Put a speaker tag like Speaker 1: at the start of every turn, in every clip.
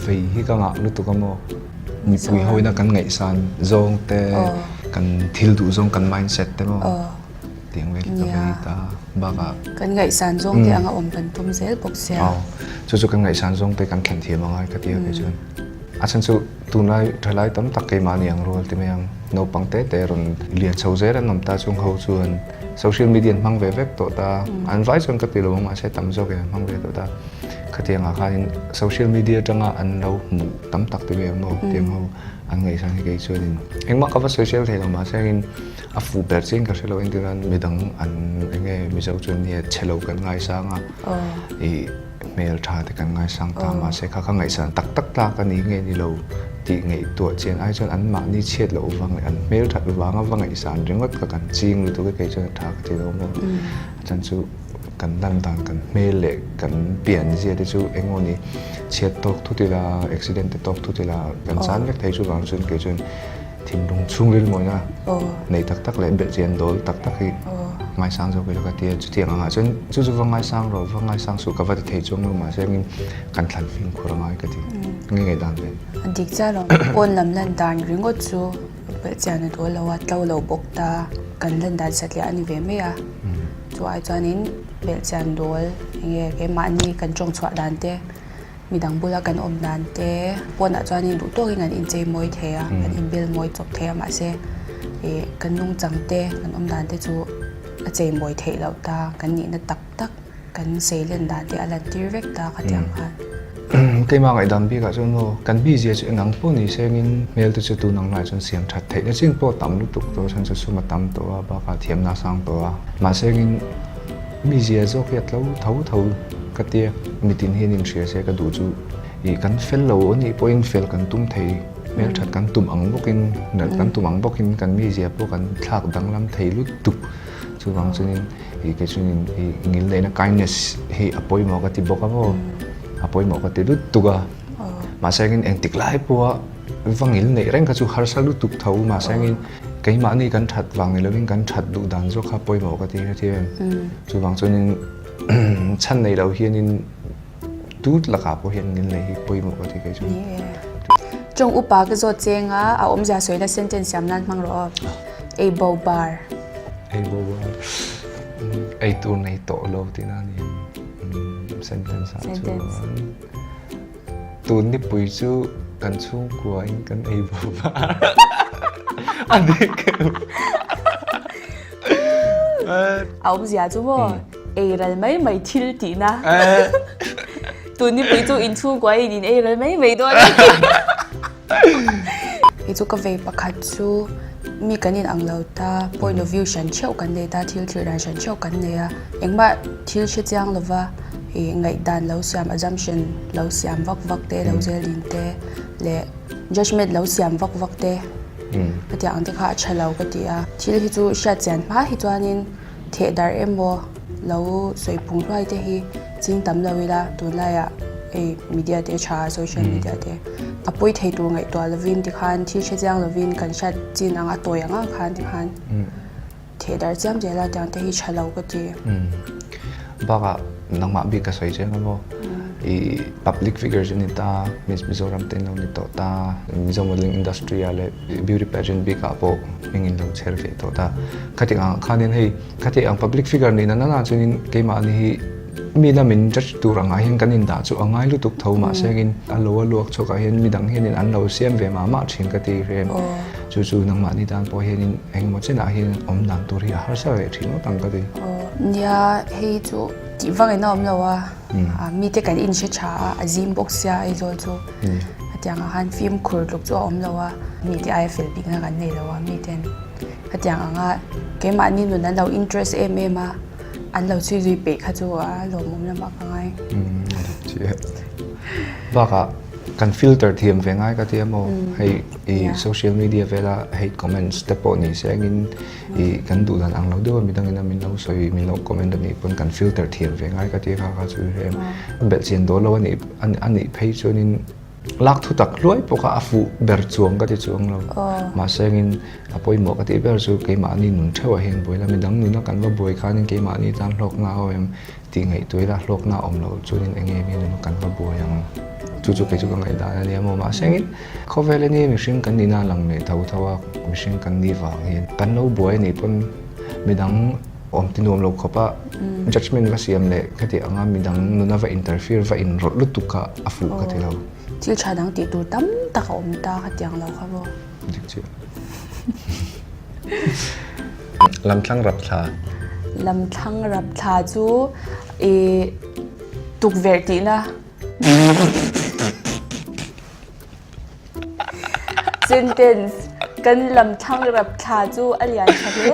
Speaker 1: Vei hi ka ngah lutuk a maw? Mipui hoina kan ngaihsan zawng te, kan thil duh zawng kan mindset te maw? Tiang vel hi ka vei ta bakah.
Speaker 2: Kan ngaihsan zawng te anga awm kan tum zel bawk sia.
Speaker 1: Aw, chu chu kan ngaihsan zawng te kan thlen thiam angai ka ti a kei chuan. A chhan chu tunlai thalai tam tak keimahni ang rual ti mai ang, naupang te te rawn lian chho zel an awm ta chung ho chuan social media an hmang ve vek tawh ta, an vai chuan ka ti lo ang mahse tam zawkin an hmang ve tawh ta. Khatiangah khanin social media atanga an lo hmuh tam tak te mai ang maw tiang ho an ngaihsan hi kei chuanin engmah ka va sawi sel thei lo mahse angin a fuh ber chiin ka hre lo entir nan midang an eng nge Mizo chuan nia chhe lo kan ngaisang a ih hmeltha te kan ngaisang ta mahse kha ka ngaihsan tak tak tlak a ni nge ni lo tih ngaihtuah chian ai chuan anmahni chhiat loh vang leh an hmelthat vanga va ngaihsan ringawt kha kan ching lutuk e kei chuan a tha ka ti lo maw a chan chu. Kan lan dan, kan hmel leh kan pian zia te chu eng emaw ni chhiat tawk thut ila, accident te tawk thut ila kan chan vek thei chuvang chuan kei chuan thinlung chhungril mawina nei tak tak leh belhchian dawl tak tak hi ngaisang zawk ila ka ti a. Chutiang angah chuan chu chu va ngaisang rawh, va ngaisang suh ka va ti thei chuang lo mahse engin kan thlan fimkhur a ngai ka ti nge ngei dan ve.
Speaker 2: A dik chiah lo, pawn lam lan dan ringawt chu belhchian a dawl lo a, tlo lo bawk ta, kan lan dan satliah a ni ve mai a. Chu ai chuanin belhchian dawl eng nge keimahni kan tawng chhuah dan te, midang bula kan awm dan te pawnah chuanin duh tawkin kan inchei mawi thei a, kan inbel mawi chawp thei a mahse ih kan nungchang te kan awm dan te chu a chei mawi theih loh ta, kan nihna tak tak kan seilen dan te a lantir vek ta khatiang khan.
Speaker 1: Keimah ngaihdan bikah chuan maw kan mizia chu engang pawh ni sengin hmel te chu tun ang laiah chuan siam that theih na chin pawh tam lutuk tawh a chhan chu sum a tam tawh a bakah thiamna a sang tawh a mahse engin mizia zawk hi a tlo tho tho ka tia mitin hian inhria se ka duh chu ih kan fel lo anih pawhin fel kan tum thei hmel that kan tum ang bawkin nalh kan tum ang bawkin kan mizia pawh kan thlak danglam thei lutuk chuvang chuanin Ih kei chuan ih ngilneihna kindness hi a pawimawh ka ti bawk a maw a pawimawh ka ti lutuk a mahse engin engtik lai pawha va ngilneih reng kha chu harsa lutuk tho mahse engin keimahni kan that vang ni lovin kan that duh dan zawk kha pawimawh ka ti heti em chuvang chuanin chhan nei lo hianin tut lakah pawh hian ngilneih hi pawimawh ka ti kei chuan.
Speaker 2: Tawng upa ka zawt cheng a, a awmzia sawina sentence siam nan hmang rawh aw. Ei bo bar.
Speaker 1: Ei bo bar. Ei tur nei tawh lo tihna a ni sentence ah chuan. Tun nipui chu kan chhungkua in kan ei bo bar. A dik em?
Speaker 2: A awmzia chu maw ei ral mai mai thil tihna. Tun nipui chu in chhungkua in in ei ral mai mai dawn a ni. Kei chu ka vei pakhat chu mi kan in ang lo ta, point of view hran theuh kan nei ta, thil thlir dan hran theuh kan nei a, engmah thil hre chiang lova ih ngaihdan lo siam assumption lo siam vak vak te, lo zel din te leh judgement lo siam vak vak te hetiang ang te kha a tha lo ka ti a. Thil hi chu hriat chian hma hi chuanin theh darh emaw lo sawi phung hluai te hi ching tam lo ila tunlaiah hei media te a tha a social media te a pawi thei tur ngaihtuah lovin tikhan thil hre chiang lovin kan hriat chin ang a tawi ang ang khan tikhan theh darh chiam zel a tiang te hi tha lo ka ti.
Speaker 1: Bakah nangmah bik ka sawi chiang a maw i public figure chu ni ta Miss Mizoram te an lo ni tawh ta Mizo modelling industry ah leh beauty pageant bikah pawh hming in lo chher ve tawh ta khati ang khanin hei khati ang public figure nihna nana chuanin keimahni hi mi lamin judge tur angah hian kan indah chu a ngai lutuk tho mahse engin a lo a luak chhuakah hian midang hianin an lo siam ve mah mah thin ka ti rem chu chu nangmahni tan pawh hianin engemaw chenah hian awm dan tur hi a harsa ve thin ngawt ang ka ti.
Speaker 2: Nia hei chu tih vang in a awm lo a mite kan inhre tha a a zim bawk sia Aizawl chu hetiang ah khan fimkhur tluk chu a awm lo a mite aia fel bikna kan nei lo a miten hetiang anga keimahni nun an lo interest em em a. An lo chhui zui peih kha chu a lawmawm lamah ka ngai.
Speaker 1: Bakah kan filter thiam ve ngai ka ti a maw? Hei i social media vela hate comments te pawh ni se engin i kan duh dan ang lo deuh a midangin a min lo sawi min lo comment a nih pawn kan filter thiam ve ngai ka ti a kha kha chu hei belhchian dawl lo a nih a nih phei chuanin Lak thu tak hluai pawh kha a fuh ber chuang ka ti chuang lo. Mahse engin a pawimawh ka tih ber chu keimahni nun theuhah hian buai la, midang nuna kan va buai khanin keimahni tan hlawkna a awm em tih ngaihtuah ila hlawkna a awm loh chuanin eng nge mi nuna kan va buai ang. Chu chu kei chu ka ngaihdan a nia maw? Mahse engin khawvel a nia mihring kan nihna a lang leh tho tho a, mihring kan nih vang hian kan lo buai a nih pawn midang awm ti nuam lo khawp a judgement va siam leh khati anga midang nuna va interfere va inrawlh lutuk kha a fuh ka ti lo.
Speaker 2: Thil tha dang tih tur tam tak a awm ta khatiang lo kha maw?
Speaker 1: Dik chiah. Lamthlang rap thla.
Speaker 2: Lamthlang rap thla chu i tukverh tihna. Sentence, Kan lamthlang rap thla chu a lian tha hle.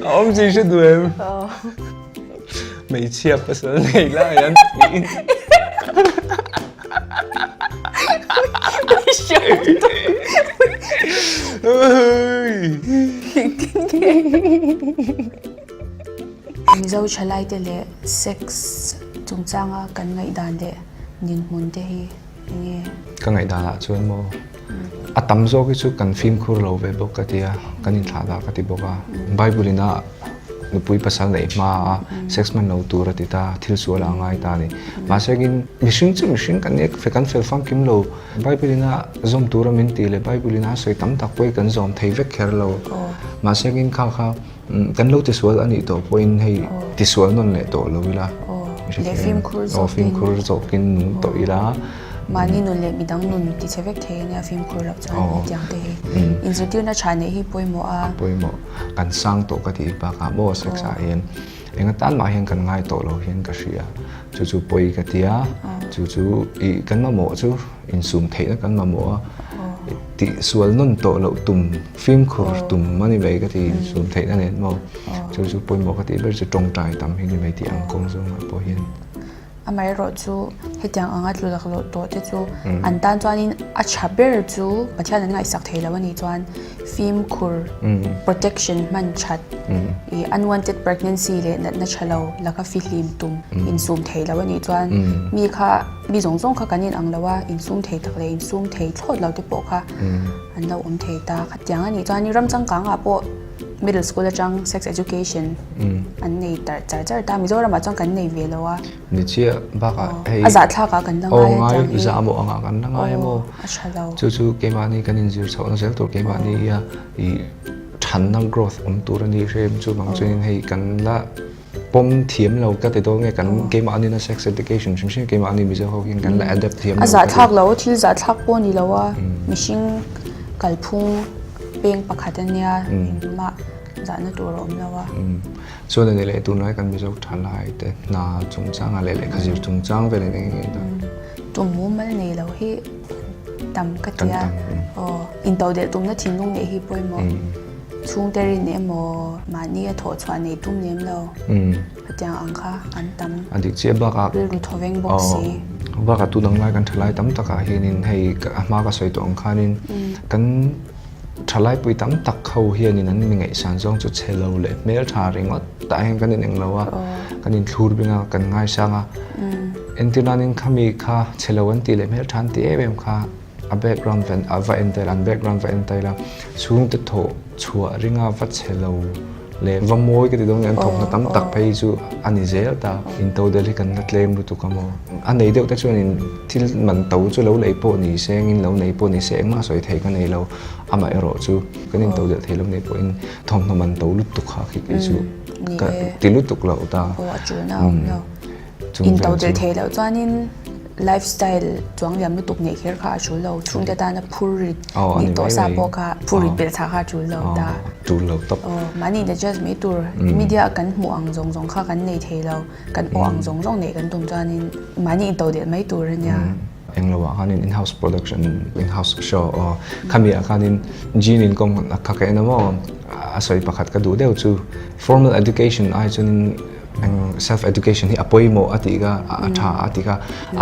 Speaker 1: A awm chi hre duh em? Hmeichhia pasal nei lai an tiin.
Speaker 2: Mizo thalaite leh sex chungchanga kan ngaihdan leh dinhmun te hi eng nge?
Speaker 1: Ka ngaihdanah chuan maw a tam zawk hi chu kan fimkhur lo ve bawk ka ti a, kan inthlahdah ka ti bawk a. Bible ina nupui pasal neih hma a sex hman lo tur a ti ta, thil sual a ngai ta a ni. Mahse kin mihring chu mihring kan nia, kan fel famkim lo. Bible ina zawm tura min tih leh Bible ina a sawi tam tak pawh hi kan zawm thei vek kher lo. Mahse kin kha kha kan lo tisual a nih tawh pawhin hei tisual nawn leh tawh lo ila. Aw fimkhur zawkin nung tawh ila.
Speaker 2: Mahni nun leh midang nun ti chhe vek thei a nia fimkhur loh chuan hetiang te hi inzirtirna tha neih hi pawimawh a.
Speaker 1: A pawimawh. Kan sang tawh ka tih bakah maw sex ah hian eng atan mah hian kan ngai tawh lo hian ka hria. Chu chu pawi ka ti a, chu chu ih kan mamawh chu insum theihna kan mamawh a, tih sual nawn tawh loh tum fimkhur tum a ni mai ka ti insum theihna nen maw. Chu chu pawimawh ka tih ber chu tawngtai tam hi ni mai tih ang kawng zawngah pawh hian.
Speaker 2: Amaherawh chu hetiang anga tlu laklawh tawh te chu an tan chuanin a tha ber chu Pathian an ngaihsak thei lo a nih chuan fimkhur protection hman that ih unwanted pregnancy leh natna tha lo laka fihlim tum insum thei lo a nih chuan mi kha mi zawng zawng kha kan inang lo a insum thei tak leh insum thei thlawt lo te pawh kha an lo awm thei ta. Khatiang a nih chuan ram changkangah pawh Middle school atang sex education an nei tar char char ta Mizoramah chuan kan nei ve lo a.
Speaker 1: Ni chiah bakah hei
Speaker 2: a zahthlak ah kan la ngai a tiang hi.
Speaker 1: Aw ngai zah maw angah kan la ngai a maw.
Speaker 2: A tha lo.
Speaker 1: Chu chu keimahni kan inzir chhohna zel tur keimahni hi a ih thanna growth awm tur a ni hrem chuvang chuanin hei kan la pawm thiam lo ka ti dawn nge kan keimahni na sex education hrim hrim keimahni Mizo ho hian kan la adapt thiam lo.
Speaker 2: A zahthlak lo thil zahthlak pawh ni lo a mihring kalphung Peng pakhat a nia, engmah zahna tur a awm lo a.
Speaker 1: Chuan a ni leh tunlai kan Mizo thalai te hna chungchangah leh lehkha zir chungchang velin eng eng dah?
Speaker 2: Tum mumal nei lo hi tam ka ti a. Aw, intodelh tumna thinlung neih hi pawimawh. Chhungte rin emaw mahni a thawh chhuah neih tum lem lo. Hetiang ang kha an tam.
Speaker 1: A dik chiah bakah
Speaker 2: rilru thaw veng bawk si.
Speaker 1: Bakah tu dang lai kan thalai tam takah hianin hei a hma ka sawi tawh ang khanin kan thalai pui tam tak ho hianin an mi ngaihsan zawng chu chhe lo leh hmel tha ringawt tah hian kan ineng lo a, kan inthlur bing a, kan ngaisang a. Entir nanin khami kha chhe lo an tih leh hmel tha an tih em em kha a background va va en ta ila, an background va en ta ila, chhungte thawh chhuah ringa va chhe lo leh va mawi ka ti dawn nge an thawkna tam tak phei chu a ni zel ta. Intodelh hi kan la tlem lutuk a maw? A nei deuh te chuanin thil man to chu lo lei pawh ni se, engin lo nei pawh ni se, engmah sawi thei ka nei lo. Amaherawh chu kan intodelh thei lo nei pawhin thawmhnaw man to lutuk kha khi kei chu ka ti lutuk loh ta.
Speaker 2: Aw a tulna a awm lo. Intodelh theih loh chuanin lifestyle chuang liam lutuk neih kher kha a tul lo. Chhungte tana phur rit nih tawh sa pawh kha phur rit belh chah kha a tul lo ta.
Speaker 1: Tul lo tawp.
Speaker 2: Mahni in adjust mai tur. Media a kan hmuh ang zawng zawng kha kan nei thei lo. Kan awh ang zawng zawng neih kan tum chuanin mahni intodelh mai tur a nia.
Speaker 1: Englo ah khanin in-house production, in-house show aw khami ah khanin Jean in kawng a kha ka en a maw a sawi pakhat ka duh deuh chu formal education ai chuanin Eng self education hi a pawimawh a tih kha a tha a tih kha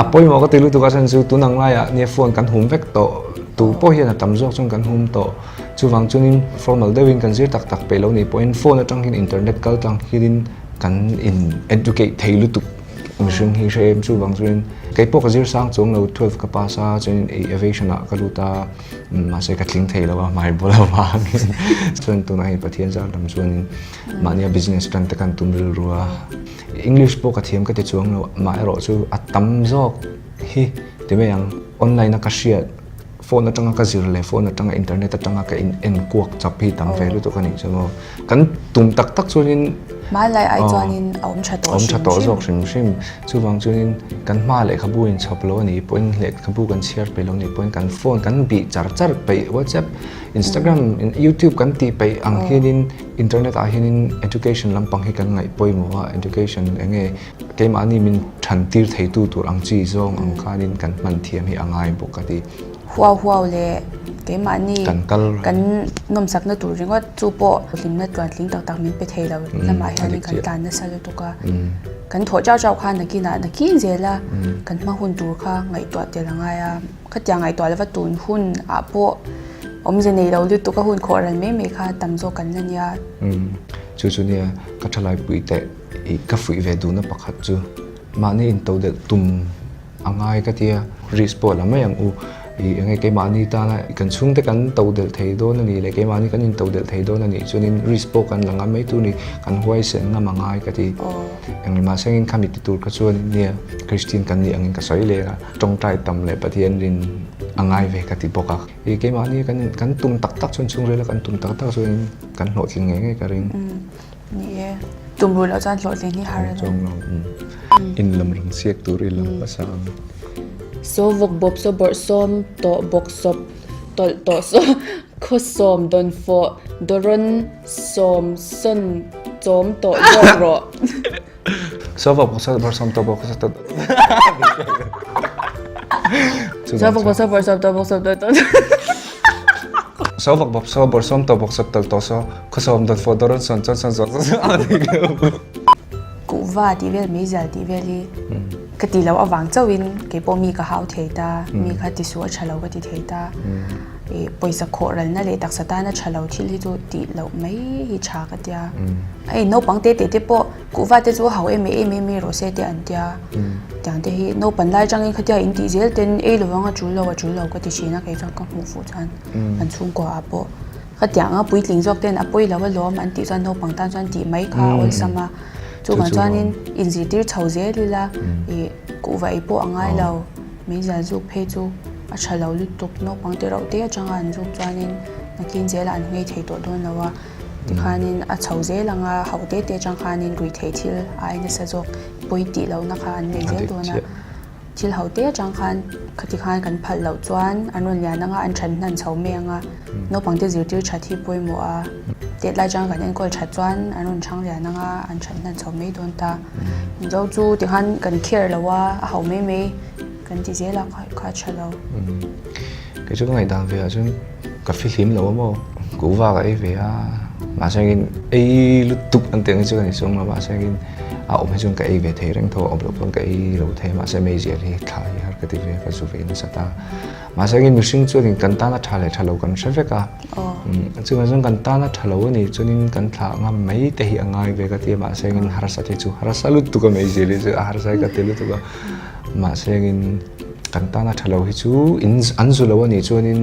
Speaker 1: a pawimawh ka ti lutuk a chhan chu tun ang laiah nia phone kan hum vek tawh tu pawh hian a tam zawk chuan kan hum tawh chuvang chuanin formal deuhin kan zir tak tak peih lo nih pawhin phone atang hian internet kal tlang hianin kan in educate thei lutuk. Mihring hi hre em chuvang chuan kei pawh ka zir sang chuang lo 12 ka pass a chuan aviation ah ka lut a mahse ka tling thei lo a hmai bul avangin chuan tunah hei Pathian zar lam chuanin mahnia business tan te kan tum rilru a English pawh ka thiam ka ti chuang lo mah erawh chu a tam zawk hi ti mai ang online a ka hriat phone atanga ka zir leh phone atanga internet atanga ka in en kuak chap hi tam ve lutuk a nih chu maw kan tum tak tak chuanin
Speaker 2: hmanlai ai chuanin a awm tha tawh
Speaker 1: awm tha tawh zawk hrim hrim chuvang chuanin kan hma lehkhabu in chhawp lo a nih pawhin lehkhabu kan chhiar peih lo a nih pawhin kan phone kan bih char char peih whatsapp instagram youtube kan tih peih ang hianin internet ah hianin education lampang hi kan ngaih pawimawh a education eng nge Keimahni min than tir theitu tur ang chi zawng ang khanin kan hman thiam hi a ngai bawk a ti.
Speaker 2: Huau huau leh keimahni kan nawmsakna tur ringawt chu pawh hlimna tluantling tak tak min pe thei lo lamah hianin kan tlan nasa lutuk a. Kan thawh chau chau khan nakinah nakin zela kan hma hun tur kha ngaihtuah tel a ngai a. Khatiang ngaihtuah lova tun hun ah pawh awmze nei lo lutuk a hun khawh ral mai mai kha tam zawk kan la nia.
Speaker 1: Chu chu nia ka thalaipui teh. I ka fuih ve duhna pakhat chu mahni intodelh tum a ngai ka tia risk pawh la mai ang u. I enge keimahni tana kan chhungte kan todelh thei dawn a nih leh keimahni kan intodelh thei dawn a nih chuanin risk pawh kan la ngam mai tur ni kan huaisen ngam a ngai ka ti. Engmah sengin khami ti tur kha chuan nia Christian kan nih angin ka sawi leh a, tawngtai tam leh Pathian rin a ngai ve ka ti bawk a. I keimahni kan kan tum tak tak chuan chhungrila kan tum tak tak chuanin kan hlawhtling ngei ngei ka ring.
Speaker 2: Ni e, tum ruh loh chuan hlawhtling hi har a ni.
Speaker 1: In lam rang siak tur i lam hmasa ang.
Speaker 2: Saw vawk bawp saw bawrh sawm tawh bawk sawp tawlh tawh saw khaw sawm dawn fawh dawrawn sawm sawn chawm tawh zawk rawh.
Speaker 1: Saw vawk bawp saw bawrh sawm tawh bawk sawp tawlh
Speaker 2: Saw vawk bawp saw bawrh sawm tawh bawk sawp tawlh tawh.
Speaker 1: Saw vawk bawp saw bawrh sawm tawh bawk sawp tawlh tawh saw Khaw sawm dawt fawh dawr an sawn chuan sawn zawk zawk a ni lo.
Speaker 2: Kuhva tih vel meizial tih vel hi ka ti loh avang chauhin kei pawh mi ka hau thei ta, mi kha ti suh a tha lo ka ti thei ta. Ih pawisa khawh ralna leh taksa tana tha lo thil hi chu tih loh mai hi tha ka tia. Hei naupang te te te pawh kuhva te chu a hau em em em em rawh se te an tia. Tiang te hi naupan lai atangin khatia in tih zel ten ei lovang a tul lo a tul lo ka ti thin a kei chuan ka hmuh fuh chuan kan chhungkua ah pawh. Khatiang a puitling zawk ten a pawi lo alawm an tih chuan naupang tan chuan tih mai kha a awlsam a. Chuvang chuanin inzirtir chho zel ila ih kuhva ei pawh a ngai lo. Meizial zuk phei chu a tha lo lutuk naupang te rauh te atanga an zuk chuanin nakin zelah an nghei thei tawh dawn lo a. Tikhanin a chho zel ang a, hauh te te atang khanin ruihtheih thil ai nasa zawk pawi tih lohna kha an nei zel dawn a. Thil ho te atang khan khati khan kan phalh loh chuan an rawn lian anga an that hnan chho mai anga naupang te zirtir that hi pawimawh a, tet lai atanga kan enkawl that chuan an rawn chhang lian anga an that hnan chho mai dawn ta. Mizo chu tikhan kan care lo a, a ho mai mai kan ti zel a kha a tha lo.
Speaker 1: Kei chu ka ngaihdan ve ah chuan ka fihlim lo a maw, kuhva ka ei ve a, mahse engin ei lutuk an tih ang hi chu ka ni chuang lo, mahse engin a awm hi chuan ka ei ve thei reng tho a, awm loh pawn ka ei lo thei a, mahse meizial hi thla hi har ka ti ve a, ka zu ve nasa ta. Mahse engin mihring chuanin kan tana tha leh tha lo kan hre vek a, chuvang chuan kan tana tha lo a nih chuanin kan thlah ngam mai te hi a ngai ve ka ti a, mahse engin harsa te chu harsa lutuk a meizial hi chu a harsa hi ka ti lutuk a, mahse engin Kan tana tha lo hi chu in an zu lo a nih chuanin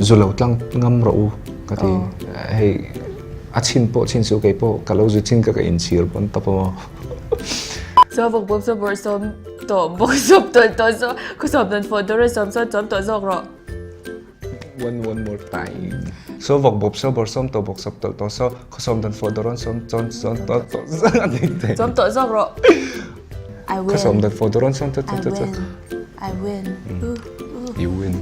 Speaker 1: zu lo tlang ngam rawh u ka ti. Hei a chhin pawh chhin chu kei pawh ka lo zu chin ka ka inchhir pawn tawp a maw.
Speaker 2: Saw bawk bawk saw bawrh sawm tawh bawk sawp tawlh tawh saw khaw sawm dan fawh dawr a sawm sawn chawm tawh zawk rawh.
Speaker 1: One one more time. Saw vawk bawp saw bawrh sawm tawh bawk sawp tawlh tawh saw khaw sawm dan fawh dawr a sawm chawn chawn tawh tawh
Speaker 2: chawm tawh zawk rawh. I win.
Speaker 1: Khaw sawm dan fawh dawr a sawm tawh tawh
Speaker 2: I win. I win.
Speaker 1: You win.